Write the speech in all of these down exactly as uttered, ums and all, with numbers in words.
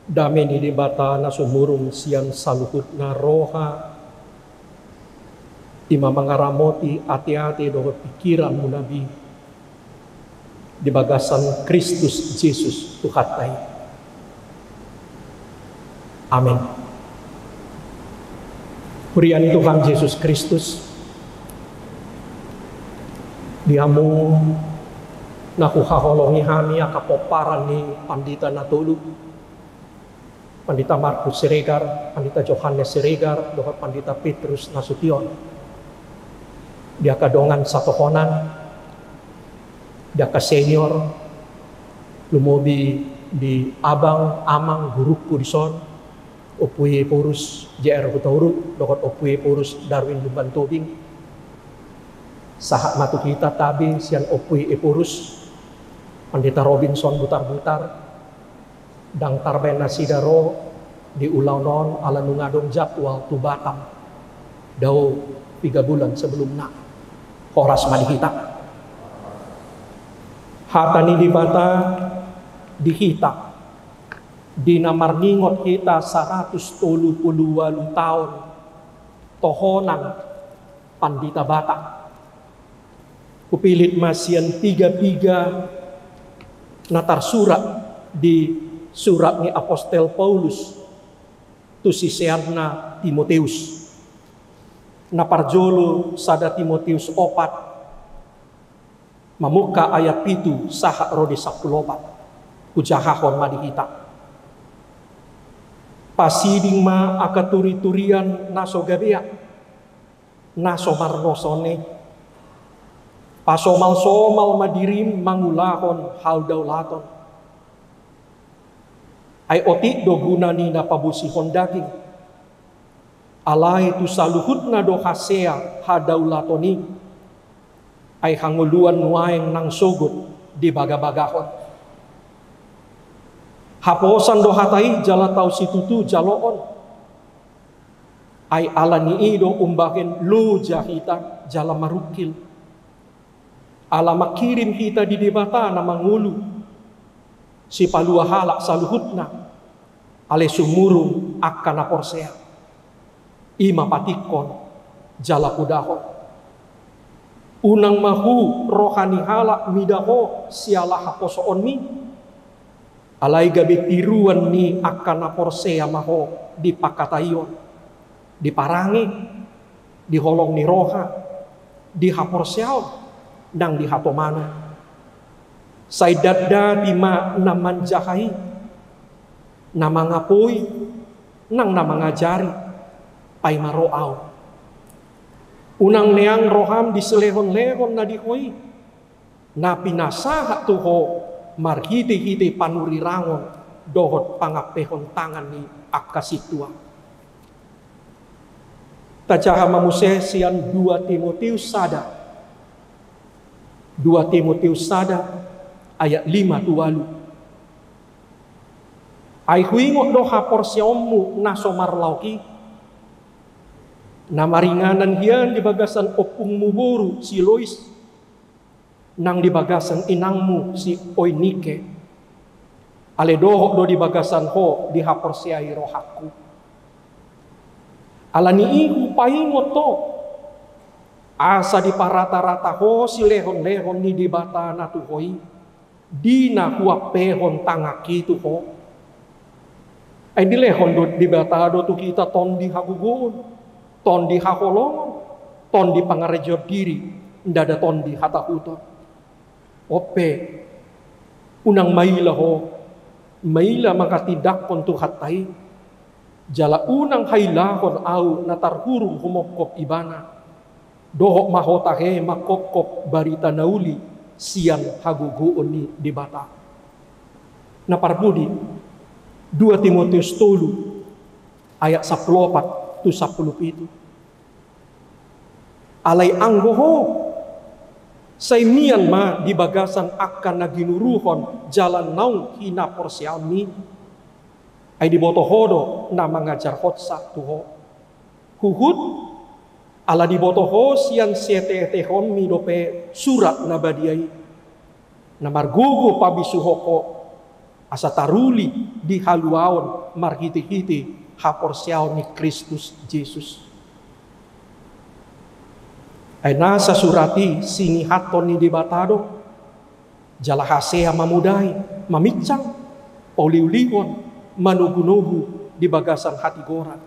Dame ni Debata na sumurung sian saluhutna roha, i ma mangaramoti ateate dohot pingkiranmuna be di bagasan Kristus Jesus Tuhanta i. Amen. Huria ni Tuhan Jesus Kristus, di hamu na huhaholongi hami angka pomparan ni pandita na tolu, Pandita Markus Siregar, Pandita Johannes Siregar, dohot Pandita Petrus Nasution. Di angka dongan satohonan, di angka senior, lumobi di abang, amang, gurungku dison, Ompu Ephorus J R Hutauruk, dohot Ompu Ephorus Darwin Lumban Tobing. Sahat ma tu hita tabe sian Ompu Ephorus, Pandita Robinson Butarbutar, ndang tarbaen nasida ro di ulaon on ala nunga adong jadwal tu Batam, dao piga bulan sebelumna. Horas ma di hita. Hata ni Debata di hita, di na marningot hita saratus tolu pulu ualu taon tohonan pandita Batak. Hupilit ma sian piga-piga na tarsurat di surat ni apostel Paulus tu siseanna Timoteus. Na parjolo sada Timoteus opat, mamungka ayat pitu sahat ro di sampulu opat. Hujahahon ma di hita. Pasiding ma angka turi-turian na so gabean, na so marnoson i. Pasomal-somal ma dirim mangulahon hadaulaton. Ai otik do guna ni na pabosihon daging. Alai tu saluhutna do hasea hadaulaton i. Ai hangoluan nuaeng nang sogot dibagabagahon. Haposan do hata i jala tau situtu jaloon. Ai ala ni i do umbahen loja hita jala marungkil. Ala mangkirim hita di Debata na mangolu, sipalua halak saluhutna, ale sumurung angka na porsea. I ma patikkon jala hudahon. Unang ma hu roha ni halak mida ho siala haposoonmi. Alai gabe tiruan ni angka na porsea ma ho di pangkataion, di parange, di holong ni roha, di haporseaon, nang di hatomanon. Sai datdati ma na manjaha i, na mangapoi, nang na mangajari, paima ro au. Unang neang roham di silehon-lehon na di ho i, na pinasahat tu ho marhite-hite panurirangon dohot pangampehon tangan ni angka sintua. Tajaha ma muse sian dua Timoteus sada. Dua Timoteus sada ayat lima tu ualu. Ai huingot do haporseaonmu na so marlaok i, na maringanan hian di bagasan ompungmu boru si Lois, nang di bagasan inangmu si Oinike. Ale dohot do di bagasan ho dihaporseai rohangku. Ala ni i hupaingot ho, asa diparatarata ho silehon-lehon ni Debata na tu ho i, di na huampehon tanganki tu ho. Ai dilehon do Debata do tu hita tondi hagogoon, tondi haholongon, tondi pangarajaon diri, ndada tondi hatahuton. Onpe, unang maila ho, maila mangatindanghon Tuhanta i, jala unang hailahon ahu na tarhurung humongkop ibana. Dohot ma ho tahe manghophop barita na uli sian hagogoon ni Debata. Na parpudi, dua Timoteus tolu ayat sampulu opat tu sampulu pitu. Alai anggo ho, sai mian ma di bagasan angka na ginuruhon jala naung hinaporseaonmi. Ai diboto ho do na mangajarhonsa tu ho. Huhut, ala diboto ho sian sieteetehonmi dope surat na badia i, na margogo pabisuhon ho, asa taruli di haluaon marhitehite haporseaon ni Kristus Jesus. Ai nasa surat i sinihathon ni Debata do, jala hasea mamodai, maminsang, pauliulihon, manogunogu di bagasan hatigoran,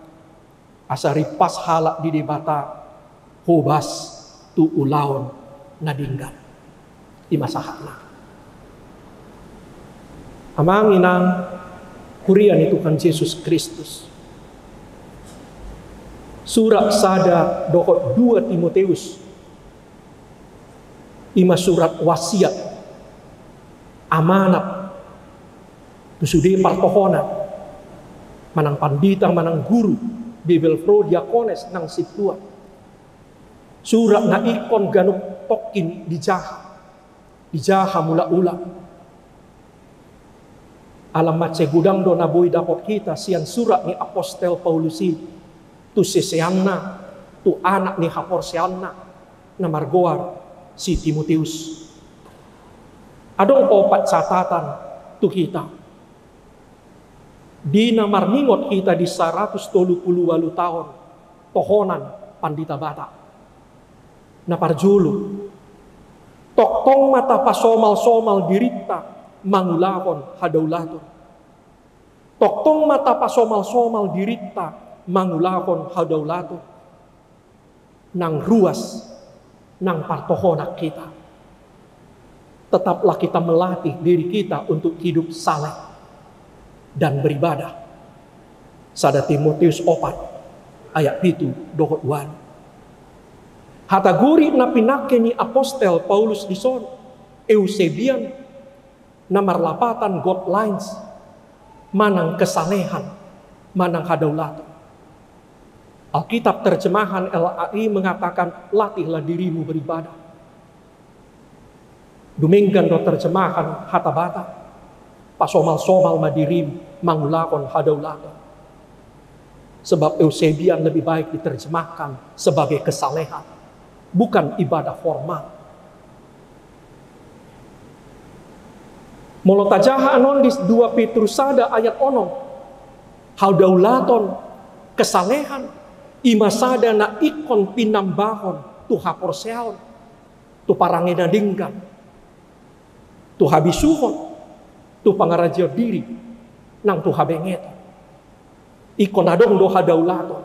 asa rimpas halak di Debata hobas tu ulaon na denggan. I ma sahatna. Amang inang, huria ni Tuhan Jesus Kristus, surat sada dohot dua Timoteus, i ma surat wasiat, amanat tu sude partohonan, manang pandita, manang guru, bibelvrouw, diakones nang sintua. Surat na ingkon ganup tongkin dijaha, dijaha mulakulak. Ala mansai godang do na boi dapot hita sian surat ni apostel Paulus i tu siseanna, tu anak ni haporseaonna na margoar si Timoteus. Adong opat catatan tu hita di na marningot hita di saratus tolu pulu ualu taon tohonan pandita Batak. Na parjolo, tongtong ma tapasomalsomal dirinta mangulahon hadaulaton. Tongtong ma tapasomalsomal dirinta mangulahon hadaulaton. Nang ruas, nang partohonan hita, tetaplah kita melatih diri kita untuk hidup saleh dan beribadah. Sada Timoteus opat ayat pitu dohot ualu. Hata Gorik na pinangke ni apostel Paulus dison, Eusebian, na marlapatan godliness, manang kesalehan, manang hadaulaton. Alkitab terjemahan L A I mengatakan, latihlah dirimu beribadah. Dumenggan do terjemahan hata Batak, pasomalsomal ma dirim mangulahon hadaulaton. Sebab Eusebian lebih baik diterjemahkan sebagai kesalehan, bukan ibadah formal. Molo tajaha annon di dua Petrus sada ayat onom, hadaulaton, kesalehan, i ma sada na ingkon pinambahon tu haporseaon, tu parange na denggan, tu habisuhon, tu pangarajaon diri, nang tu habengeton. Ingkon adong do hadaulaton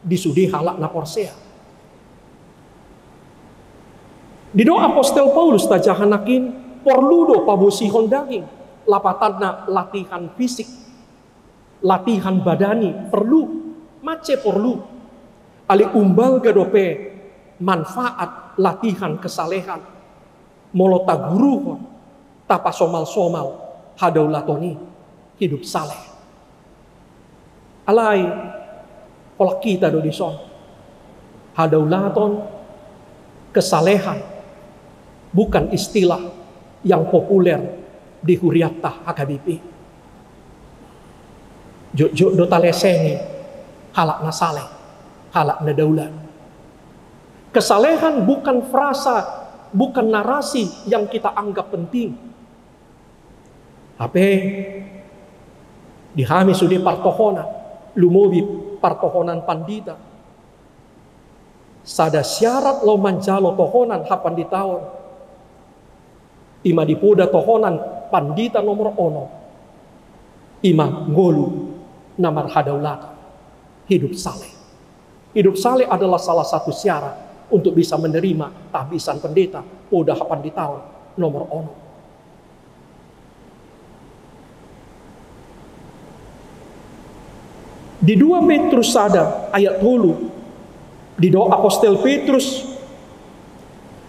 di sude halak na porsea. Didok apostel Paulus tajaha nangkin, porlu do pabosihon daging, lapatanna latihan fisik, latihan badani, porlu, mansai porlu. Alai umbalga dope manfaat latihan kesalehan molo taguruhon, tapasomalsomal hadaulaton i, hidup saleh. Alai holan hita do dison, hadaulaton, kesalehan bukan istilah yang populer di hurianta H K B P. Jotjot do talesengi halak na saleh, halak na daulat. Kesalehan bukan frasa, bukan narasi yang kita anggap penting. Hape di hami sude partohonan, lumobi partohonan pandita, sada syarat laho manjalo tohonan hapanditaon, i ma di poda tohonan pandita nomor onom, i ma ngolu na marhadaulaton, hidup saleh. Hidup saleh adalah salah satu syarat untuk bisa menerima tahbisan pendeta poda hapanditaon nomor onom. Di dua Petrus sada ayat tolu, didok apostel Petrus,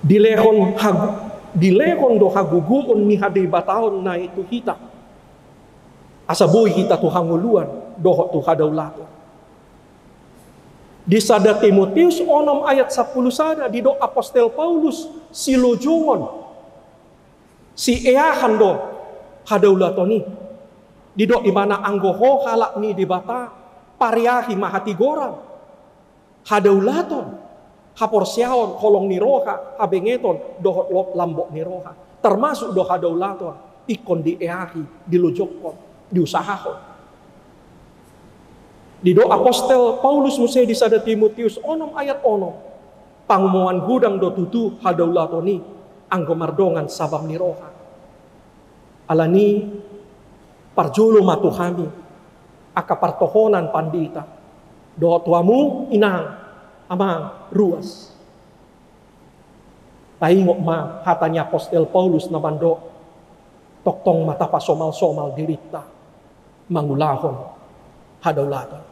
dilehon hagu-, dilehon do hagogoon ni hadebataonna i tu hita, asa boi hita tu hangoluan dohot tu hadaulaton. Di sada Timoteus onom ayat sampulu sada, didok apostel Paulus, silojongon, sieahan do hadaulaton i. Didok ibana, anggo ho halak ni Debata, pareahi ma hatigoran, hadaulaton, haporseaon, holong ni roha, habengeton dohot lo-, lambok ni roha. Termasuk do hadaulaton ingkon dieahi, dilojokhon, diusahahon. Didok apostel Paulus muse di sada Timoteus onom ayat onom, pangumoan godang do tutu hadaulaton i anggo mardongan sabam ni roha. Alani i parjolo ma tu hami angka partohonan pandita dohot tu hamu inang, amang, ruas. Taingot ma hata ni apostel Paulus na mandok, tongtong ma tapasomalsomal dirinta mangulahon hadaulaton.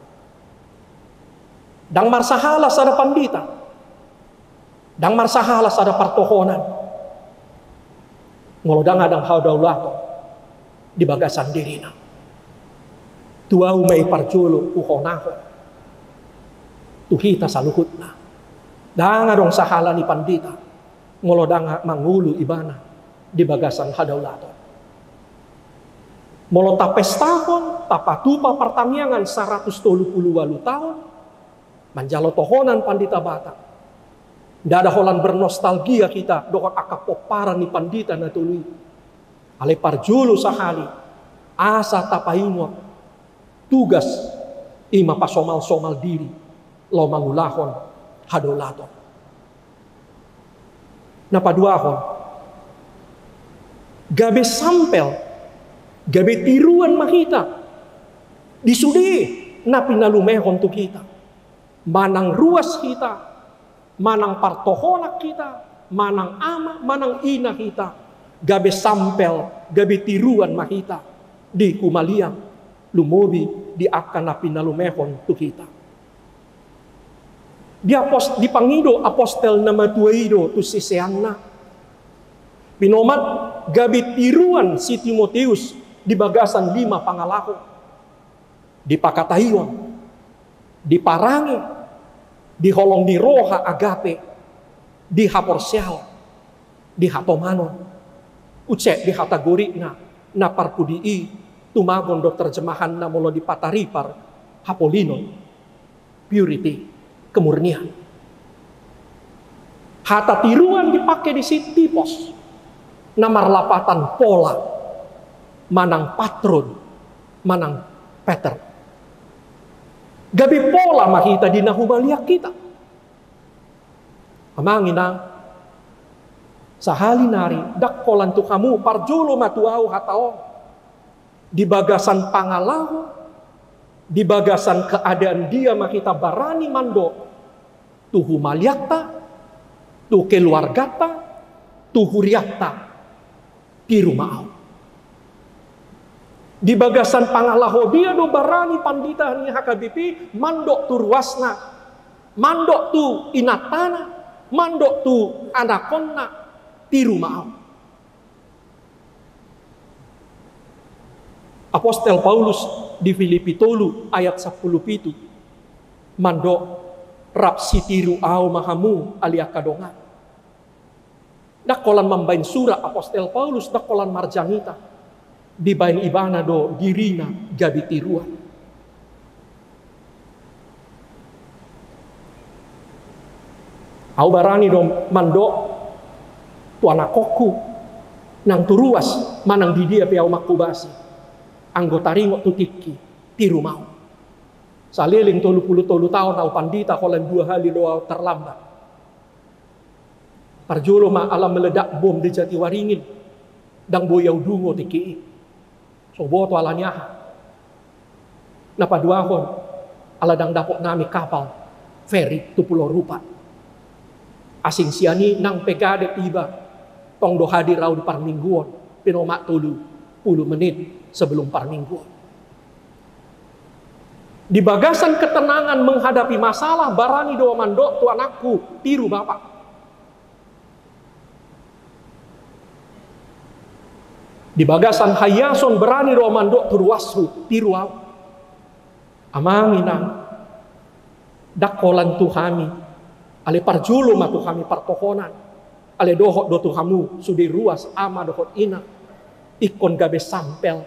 Ndang marsahala sada pandita, ndang marsahala sada partohonan, molo ndang adong hadaulaton di bagasan dirina. Tu ahu ma i parjolo huhonahon tu hita saluhutna. Ndang adong sahala ni pandita molo ndang mangolu ibana di bagasan hadaulaton. Molo tapestahon, tapatupa partangiangan saratus tolu pulu ualu taon manjalo tohonan pandita Batak, ndada holan bernostalgia hita dohot angka pomparan ni pandita na tolu i. Alai parjolo sahali, asa tapaingot tugas i ma pasomalsomal diri laho mangulahon hadaulaton. Na paduahon, gabe sampel, gabe tiruan ma hita di sude na pinalumehon tu hita. Manang ruas hita, manang partohonan hita, manang ama, manang ina hita, gabe sampel, gabe tiruan ma hita di humaliang, lumobi di angka na pinalumehon tu hita. Di apos-, dipangido apostel na matua i do tu siseanna, pinomat gabe tiruan si Timoteus di bagasan lima pangalaho: di pakataion, di parange, di holong ni roha agape, di haporseaon, di hatomanon. Use di hata Gorikna na parpudi i tumagon do terjemahanna molo di Pataripar, hapolinon, purity, kemurnian. Hata tiruan dipake disi typos, na marlapatan pola, manang patron, manang pattern. Gabe pola ma hita di na humaliang hita. Amang inang, sahali nari ndang holan tu hamu, parjolo ma tu ahu hata on. Di bagasan pangalaho, di bagasan keadaan dia ma hita barani mandok tu humaliangta, tu keluargata, tu hurianta, tiru ma ahu. Di bagasan pangalaho dia do barani pandita ni H K B P mandok tu ruasna, mandok tu inantana, mandok tu anakonna, tiru ma ahu. Apostel Paulus di Filipi tolu ayat sampulu pitu mandok, rap sitiru ahu ma hamu ale angka dongan. Ndang holan mambaen sura apostel Paulus, ndang holan marjangita. Dibaen ibana do dirina gabe tiruan. Ahu barani do mandok tu anakkonku, nang tu ruas manang di dia pe ahu manghobasi, anggo taringot tu tingki, tiru ma ahu. Saleleng tolu pulu tolu taon ahu pandita, holan dua hali do ahu terlambat. Parjolo ma ala meledak bom di Jatiwaringin, ndang boi ahu dungo tingki i. So boto ala ni aha. Na paduahon, ala ndang dapot nami kapal feri tu Pulau Rupat. Asing sian i nang pe gabe iba, tong do hadir ahu di parmingguon, pinomat tolu pulu menit sebelum parmingguon. Di bagasan ketenangan menghadapi masalah, barani do mandok tu anakku, tiru bapa. Di bagasan haiason, barani do mandok tu ruashu, tiru ahu. Amang inang, ndang holan tu hami, ale parjolo ma tu hami partohonan, ale dohot do tu hamu sude ruas, ama dohot ina, ingkon gabe sampel,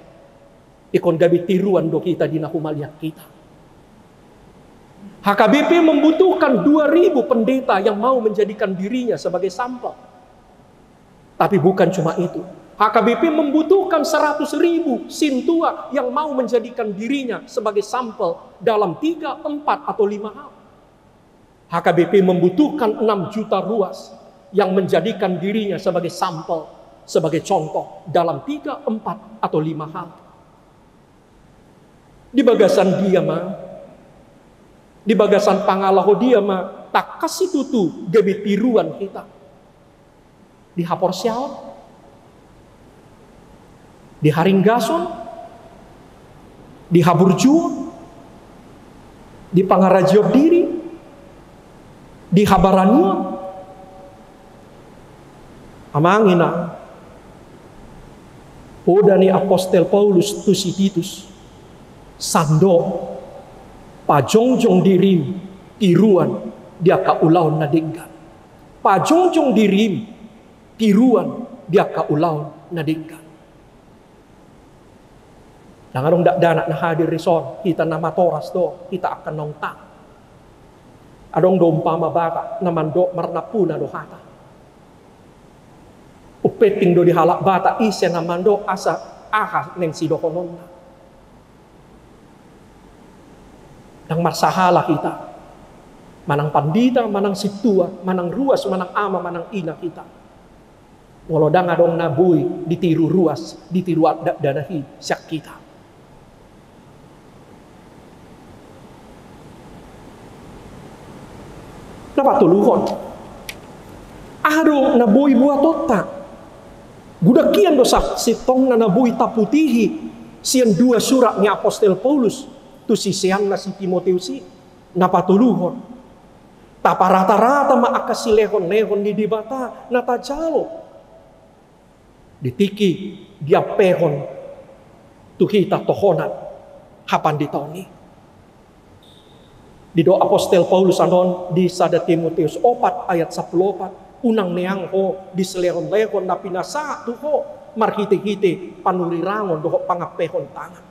ingkon gabe tiruan do hita di na humaliang hita. H K B P membutuhkan dua ribu pendeta yang mau menjadikan dirinya sebagai sampel. Tapi bukan cuma itu. H K B P membutuhkan seratus ribu sintua yang mau menjadikan dirinya sebagai sampel dalam tiga, empat, atau lima hal. H K B P membutuhkan enam juta ruas yang menjadikan dirinya sebagai sampel, sebagai contoh dalam tiga, empat, atau lima hal. Di bagasan dia ma, di bagasan pangalaho dia ma, tangkas situtu gabe tiruan hita. Di haporseaon, di haringgason, di haburjuon, di pangarajeon diri, di habaranion. Amang inang, poda ni apostel Paulus tu si Titus, sandok pajongjong dirim tiruan di angka ulaon na denggan. Pajongjong dirim tiruan di angka ulaon na denggan. Ndang adong dakdanak na hadir dison, hita na matoras do, hita angka na ungkap. Adong do umpama Batak na mandok marnampuna do hata. Umpenting do di halak Batak ise na mandok asa aha naeng sidohononna. Ndang marsahala hita. Manang pandita, manang sintua, manang ruas, manang ama, manang ina hita. Molo ndang adong na boi ditiru ruas, ditiru adat danahi sian hita. Na patoluhon, aha do na boi buatonta? Godang hian do sasintongna na boi taputihi sian dua surat ni apostel Paulus tu siseanna si Timoteus i. Na patoluhon, taparatarata ma angka silehonlehon ni Debata na tajalo di tingki diampehon tu hita tohonan hapanditaon i. Didok apostel Paulus annon di sada Timoteus opat ayat sampulu opat, unang neang ho di silehonlehon na pinasahat tu ho marhitehite panurirangon dohot pangampehon tangan.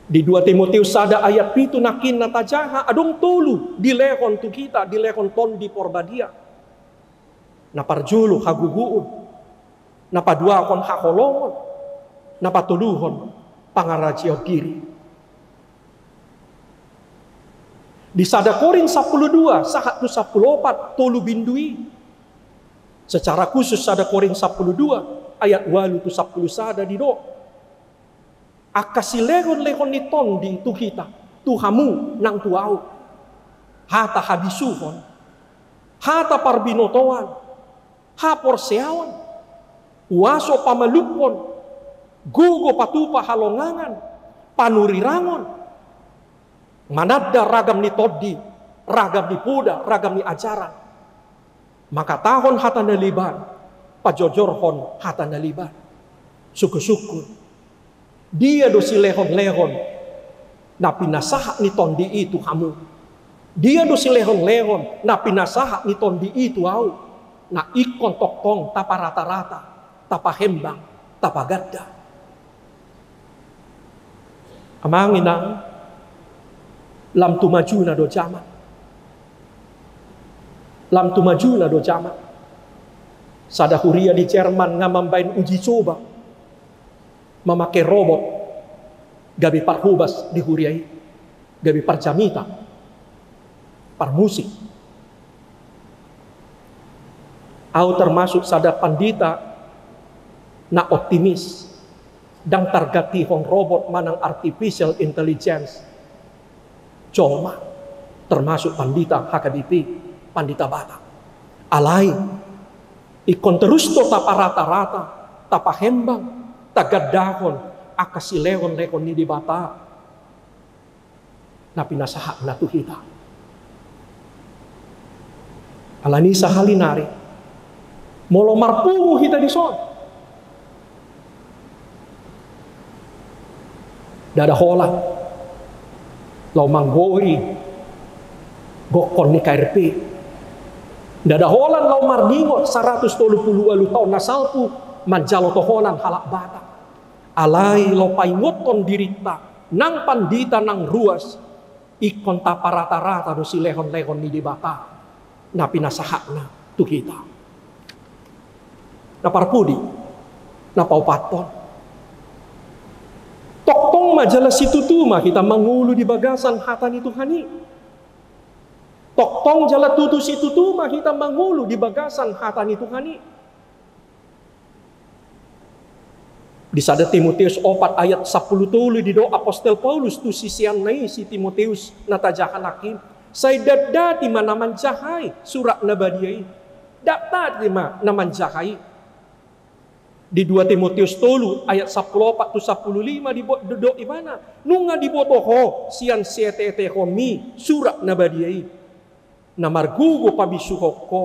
Di dua Timoteus sada ayat pitu nangkin na tajaha, adong tolu dilehon tu hita, dilehon Tondi Porbadia. Na parjolo hagogoon, na paduahon haholongon, na patoluhon pangarajeon diri. Di sada Korint sampulu dua sahat tu sampulu opat, tolu bindu i. Secara khusus sada Korint sampulu dua ayat ualu tu sampulu sada didok, angka silehonlehon ni tondi tu hita, tu hamu nang tu ahu, hata habisuhon, hata parbinotoan, haporseaon, huaso pamalumhon, gogo patupa halongangan, panurirangon, mananda ragam ni tondi, ragam ni poda, ragam ni ajaran. Mangkatahon hata na leban, pajojorhon hata na leban. Sungkunsungkun, dia do silehonlehon na pinasahat ni tondi i tu hamu? Dia do silehonlehon na pinasahat ni tondi i tu ahu, na ingkon tongtong taparatarata, tapahembang, tapaganda? Amang inang, lam tu majuna do jaman. Lam tu majuna do jaman. Sada huria di Jerman nga mambaen uji coba mamake robot gabe parhobas di huria i, gabe parjamita, parmusik. Ahu termasuk sada pandita na optimis, ndang targantihon robot manang artificial intelligence jolma, termasuk pandita H K B P, pandita Batak. Alai ingkon torus do taparatarata, tapahembang, tagandahon angka silehonlehon ni Debata na pinasahatna tu hita. Alani sahali nari, molo marpungu hita dison, ndada holan laho manggori gokhon ni K R P. Ndada holan laho marningot saratus tolu pulu ualu taon na salpu manjalo tohonan halak Batak. Alai laho paingothon dirinta, nang pandita nang ruas, ingkon taparatarata do silehonlehon ni Debata na pinasahatna tu hita. Na parpudi, na paopathon. Tongtong ma jala situtu ma hita mangolu di bagasan hata ni Tuhan i. Tongtong jala tutu situtu ma hita mangolu di bagasan hata ni Tuhan i. Di sada Timoteus opat ayat sampulu tolu didok apostel Paulus tu siseanna i si Timoteus na tajaha nangkin, sai datdati ma na manjaha i surat na badia i. Datdati ma na manjaha i. Di dua Timoteus tolu ayat sampulu opat tu sampulu lima dibo-, didok ibana, nunga diboto ho sian sieteetehonmi surat na badia i, na margogo pabisuhon ho,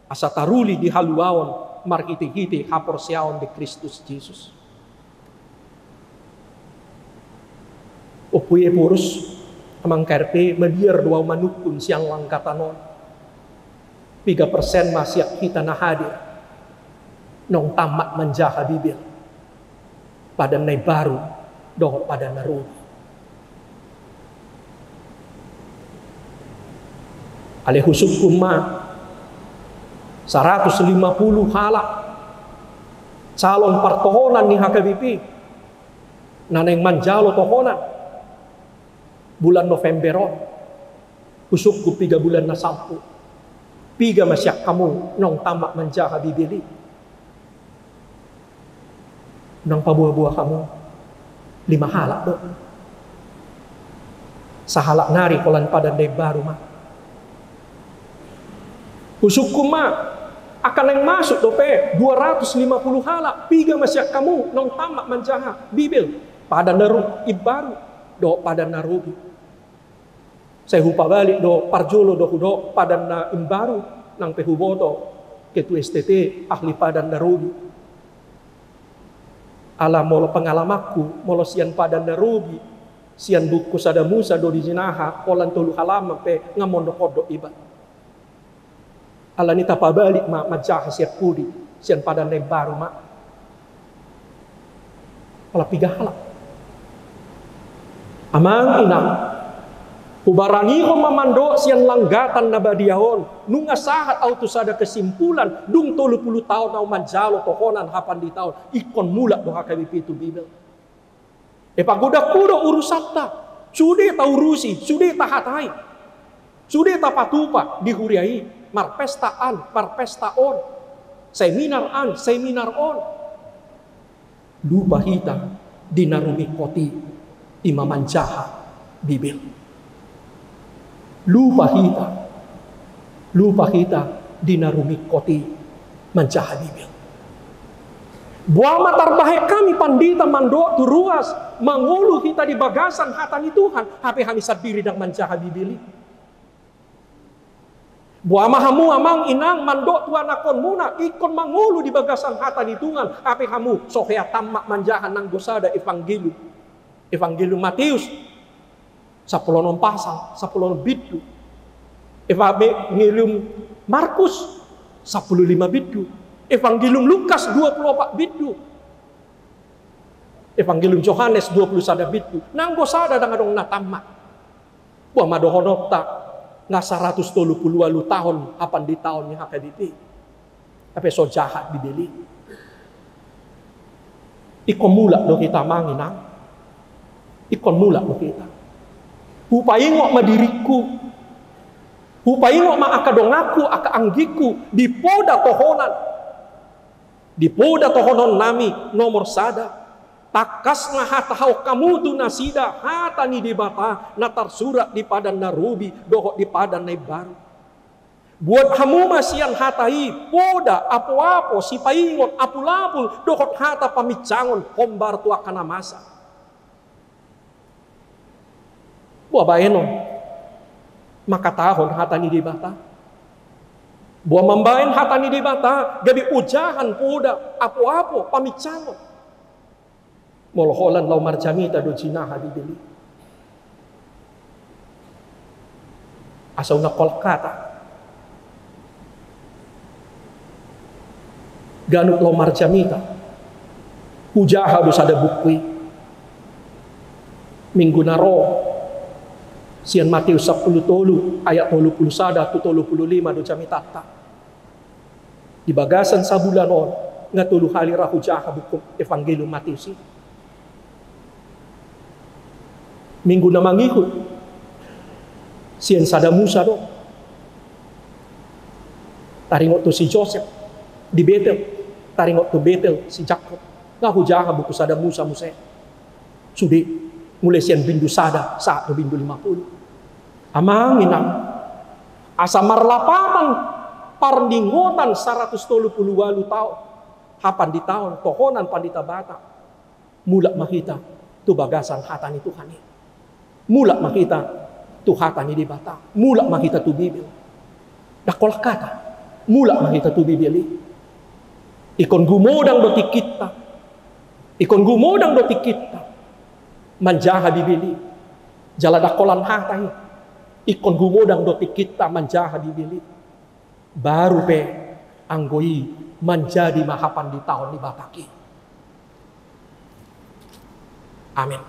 asa taruli di haluaon marhitehite haporseaon di Kristus Jesus. Ompu Ephorus, amang K R P, maliar do ahu manungkun sian langgatan on. Piga persen ma sian hita na hadir naung tammat manjaha Bibel, Padan na Imbaru dohot Padan na Robi? Alai husungkun ma, saratus lima puluh halak calon partohonan ni H K B P na naeng manjalo tohonan bulan November on. Husungkun piga bulan na salpu, piga ma sian hamu naung tammat manjaha Bibel i? Unang paboa-boa hamu, lima halak do. Sahalak nari holan Padan na Imbaru ma. Husungkun ma, angka naeng masuk dope dua ratus lima puluh halak, piga ma sian hamu naung tammat manjaha Bibel, Padan na Ro-, Imbaru dohot Padan na Robi? Sai hupabalik do, parjolo do hudok Padan na Imbaru, nang pe huboto ketua S T T ahli Padan na Robi. Ala molo pengalamanku, molo sian Padan na Robi, sian buku Sada Musa do dijinaha, holan tolu halaman pe nga mondok-ondok iba. Alani tapabalik ma manjaha sian pudi, sian Padan na Imbaru ma. Ala piga halak. Amang inang, hubarangihon ma mandok sian langgatan na badia on, nunga sahat ahu tu sada kesimpulan, dung tolu puluh taon ahu manjalo tohonan hapanditaon, ingkon mulak do H K B P tu Bibel. Epagodangku do urusanta, sude taurusi, sude tahatai, sude tapatupa di huria i, marpesta an, marpesta on, seminar an, seminar on. Lupa hita di na rumingkot i, i ma manjaha Bibel. Lupa hita, lupa hita di na rumingkot i manjaha Bibel. Boha ma tarbahen hami pandita mandok tu ruas, mangolu hita di bagasan hata ni Tuhan, hape hami sandiri ndang manjaha Bibel i? Boha ma hamu amang inang mandok tu anakhonmuna, ingkon mangolu di bagasan hata ni Tuhan, hape hamu so hea tammat manjaha nanggo sada evangelium. Evangelium Mateus, sampulu onom pasal, sampulu onom bindu. Evangelium Markus, sampulu lima bindu. Evangelium Lukas, dua puluh opat bindu. Evangelium Johannes, dua puluh sada bindu. Nanggo sada ndang adong na tammat. Boha ma dohononta, nga saratus tolu puluh ualu taon hapanditaon ni H K B P, hape so jaha Bibel i? Ingkon mulak do hita amang inang. Ingkon mulak do hita. Hupaingot ma diringku. Hupaingot ma angka donganku, angka anggingku, di poda tohonan. Di poda tohononnami nomor sada. Tangkas ma hatahon hamu tu nasida hata ni Debata na tarsurat di Padan na Robi dohot di Padan na Imbaru. Buat hamu ma sian hata i poda, apoapo, sipaingot, apulapul dohot hata paminsangon hombar tu angka na masa. Boha baenon mangkatahon hata ni Debata? Boha mambaen hata ni Debata gabe ojahan, poda, apoapo, paminsangon? Molo holan laho marjamita do jinaha Bibel i, asa unang holan hata. Ganup laho marjamita, hujaha do sada buku i. Minggu na ro, sian Mateus sampulu tolu ayat tolu puluh sada tu tolu puluh lima do jamitanta. Di bagasan sabulan on, nga tolu hali ra hujaha buku Evangelium Mateus i. Minggu na mangihut, sian Sada Musa do, taringot tu si Josep di Betel, taringot tu Betel si Jakkob. Nga hujaha buku Sada Musa muse. Sude, mulai sian bindu sada sahat tu bindu lima pulu. Amang inang, asa marlapatan parningotan saratus tolu pulu ualu taon hapanditaon tohonan pandita Batak, mulak ma hita tu bagasan hata ni Tuhan i. Mulak ma hita tu hata ni Debata. Mulak ma hita tu Bibel. Ndang holan hata, mulak ma hita tu Bibel i. Ingkon gumodang do tingkinta. Ingkon gumodang do tingkinta manjaha Bibel i. Jala ndang holan hata i. Ingkon gumodang do tingkinta manjaha Bibel i. Baru pe anggo i manjadi ma hapanditaon ni Batak i. Amen.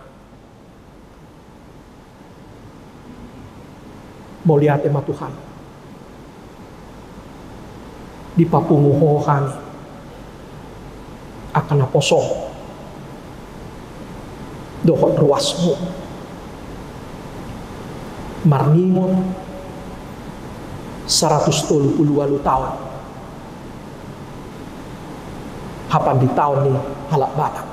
Mauliate ma Tuhan. Dipapungu Ho hami angka naposo dohot ruasmu marningot saratus tolu pulu ualu taon hapanditaon ni halak Batak.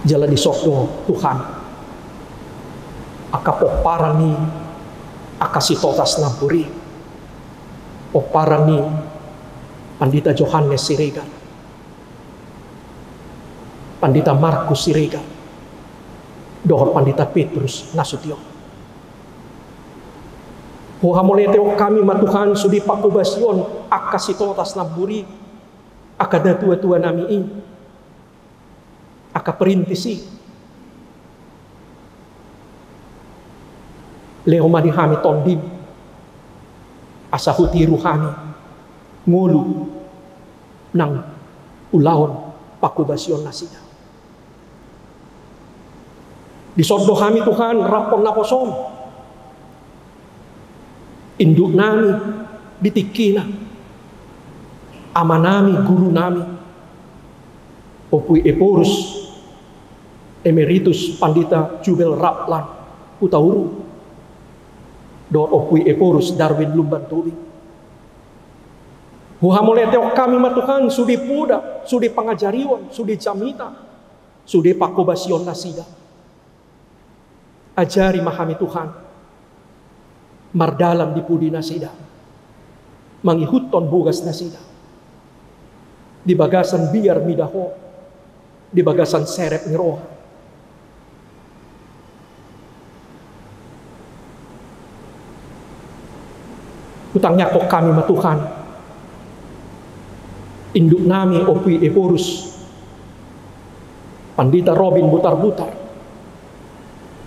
Jala dison do Tuhan angka pomparan ni angka Sitotas Nambur i, pomparan ni Pandita Johannes Siregar, Pandita Markus Siregar, dohot Pandita Petrus Nasution. Huhamauliateon hami ma Tuhan sude pangkobasion angka Sitotas Nambur i, angka natuatua nami i, angka perintis i. Lehon ma di hami tondim asa hutiru hami ngolu nang ulaon pangkobasion nasida. Dison do hami Tuhan rap hon naposom, induk nami di tingkina, ama nami, guru nami, Ompu i Ephorus Emeritus Pandita Jubel Raplan Hutauruk, dohot Ompu i Ephorus Darwin Lumban Tobing. Huhamauliateon hami ma Tuhan sude poda, sude pangajarion, sude jamita, sude pangkobasion nasida. Ajari ma hami Tuhan mardalan di pudi nasida, mangihuthon bogas nasida di bagasan biar mida Ho, di bagasan serep ni roha. Hutangiangkon hami ma Tuhan induk nami Ompu i Ephorus Pandita Robin Butarbutar,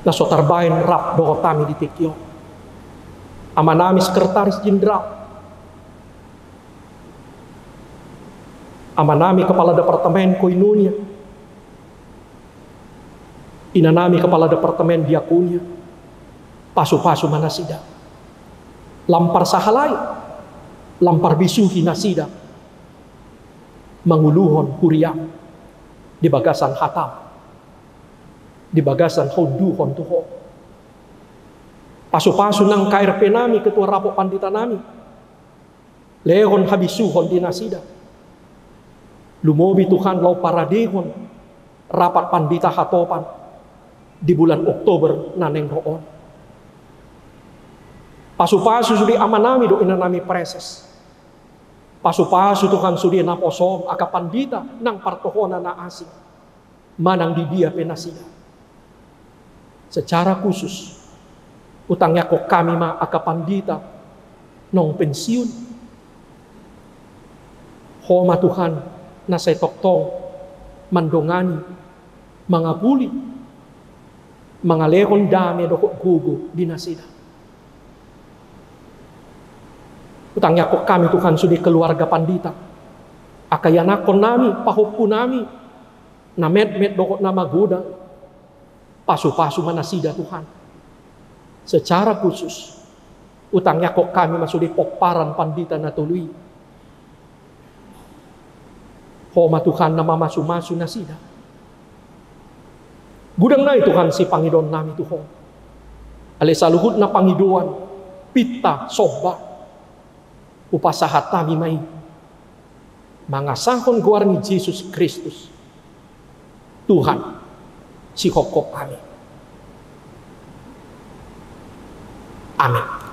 na so tarbaen rap dohot hami di tingki on. Ama nami Sekretaris Jenderal, ama nami Kepala Departemen Koinonia, ina nami Kepala Departemen Diakonia, pasupasu ma nasida. Lam parsahalai, lam parbisuhi nasida manguluhon huriam di bagasan hatam, di bagasan haunduhon tu Ho. Pasupasu nang K R P nami, Ketua Rapot Pandita nami, lehon habisuhon di nasida. Lumobi Tuhan laho paradehon rapat pandita hatopan di bulan Oktober na naeng ro on. Pasupasu sude ama nami dohot ina nami praeses. Pasupasu Tuhan sude naposom, angka pandita nang partohonan na asing manang di dia pe nasida. Secara khusus, hutangiangkon hami ma angka pandita naung pensiun. Ho ma Tuhan na sai tongtong mandongani, mangapuli, mangalehon dame dohot gogo di nasida. Hutangiangkon hami Tuhan sude keluarga pandita, angka ianakhon nami, pahompu nami, na metmet dohot na magodang. Pasupasu ma nasida Tuhan. Secara khusus, Utangiangkon hami ma sude pomparan pandita na tolu i. Ho ma Tuhan na mamasumasu nasida. Godang nai Tuhan sipangidoannami tu Ho. Alai saluhutna pangidoan, pinta, somba, hupasahat hami ma i mangasahon goar ni Jesus Kristus, Tuhan sihophop hami. Amen.